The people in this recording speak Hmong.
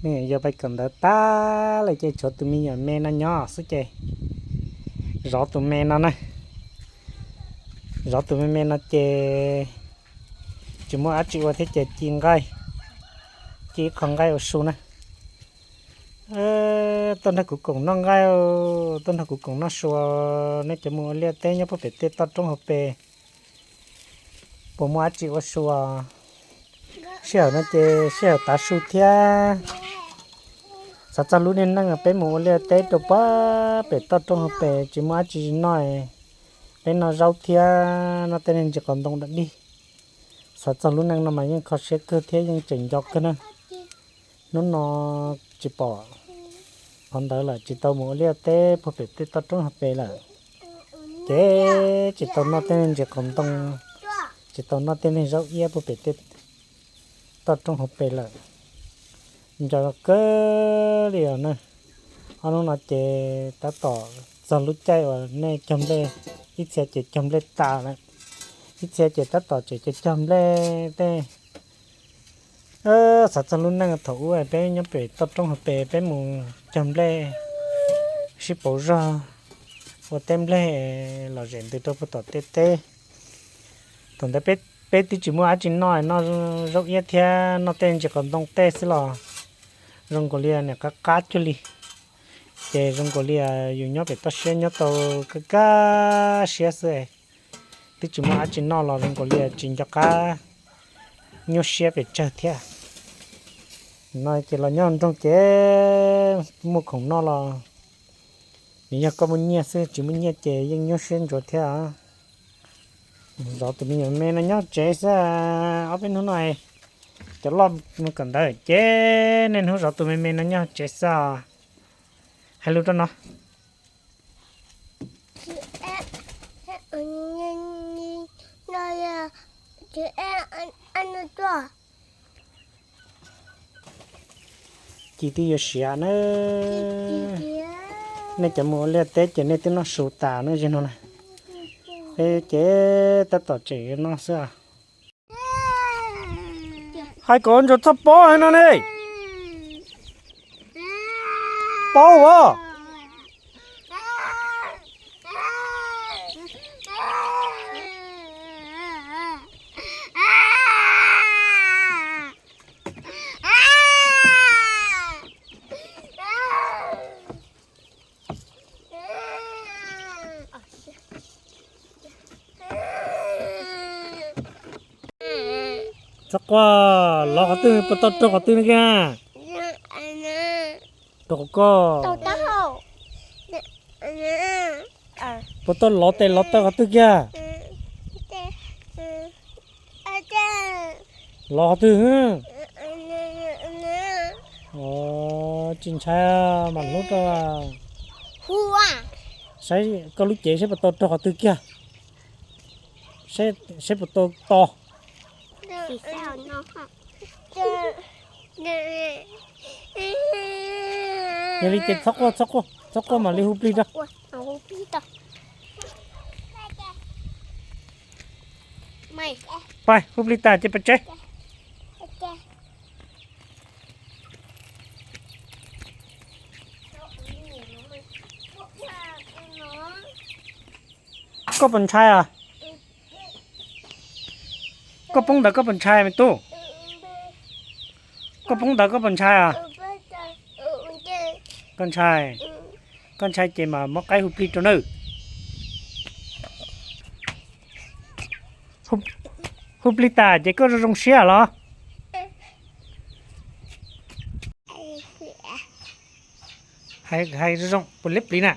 Yog pais kawm ntawv tag lawm ces tshuav tus me nyuam me no nyob xwb ces zov tus me no na. Zov tus me me no ces tsis muaj dab tsi ua thiab ces ci nqaij, ci ib qho nqaij ua su na. Tuaj nrog kuv koom noj nqaij, tuaj nrog kuv koom noj su, nej cov mus ua liaj teb nyob puag pem tej toj roob hauv pes puas muaj dab tsi ua su? Sij hawm no ces sij hawm tav su thiab. Xav txog lub niag neej peb mus ua liaj teb rau puag pem toj roob hauv pes tsis muaj dab tsi noj, peb noj zaub thiab noj tej niag ntsis qos ntoo dam dig. Xav txog lub neej no mas yeej kho siab kawg thiab yeej tseem nco kawg na. Hnub no tsis pom qhov ntawd lawm, tsis tau mus ua liaj teb puag pem tej toj roob hauv pes lawm, ces tsis tau noj tej niag ntsis qos ntoo, tsis tau noj tej niag zaub iab puag pem tej toj roob hauv pes lawm. Nco kawg li os na. Ob hnub no ces tab tom txog lub caij uas nej cog nplej, ib txhia ces cog nplej tas lawm, ib txhia ces tab tom tseem cog cog nplej tej. Xav txog lub neej thaum ub peb nyob pem toj roob hauv pes peb mus cog nplej sib pauv zog ua teb nplej los zem ntws rau puag tom tej teb. Thaum ntawd peb twb tsis muaj dab tsi noj, noj zaub iab thiab noj tej ntsis qos ntoo tej xwb los zoo nkaus li niam qab qab cuag li. Ces zoo nkaus li yus nyob pem toj siab nyob tau kaj kaj siab xwb, twb tsis muaj dab tsi noj los zoo nkaus li tsis nco qab nyuaj siab pes tsawg thiab. No ces los nyob nroog ces muaj khoom noj los nws yog koj muaj nyiaj xwb, tsis muaj nyiaj ces yeej nyuaj siab ntsuav thiab. Zov tus me nyuam me no nyob tsev xwb, ob peb hnub no cov loj mus kawm ntawv ces niaj hnub zov tus me me no nyob tsev xwb. Hais lus rau no. Ci twb yuav siav na. Nej cov mus ua liaj teb ces nej twb noj su tas na, zaum no na. Peb ces tab tom tseem yuav noj xwb. Hais kom ntsuas txhob pob no ne. Pob as. Txhob quaj, lov qhov twg, puas tau raug qhov twg no kiag? Raug qhov ko. Puas tau lov tes lov taw qhov twg kiag? Lov qhov twg? Tsis ntshai, mam hlub rau. Saib koj lub cev saib puas tau raug qhov twg kiag, saib puas tau to. Yog li ces txhob quaj, txhob quaj, txhob quaj, mam li hu plig rau. Pais, hu plig tas ces pais tsev. Koj puas ntshai os? Koj poob ntawd koj puas ntshai me tub? Koj poob ntawd koj puas ntshai os? Koj ntshai, koj ntshai ces mas muab qaib hu plig rau nawb. Hu plig tas ces koj zoo zoo siab los? Hais zoo zoo puas liab pliv na?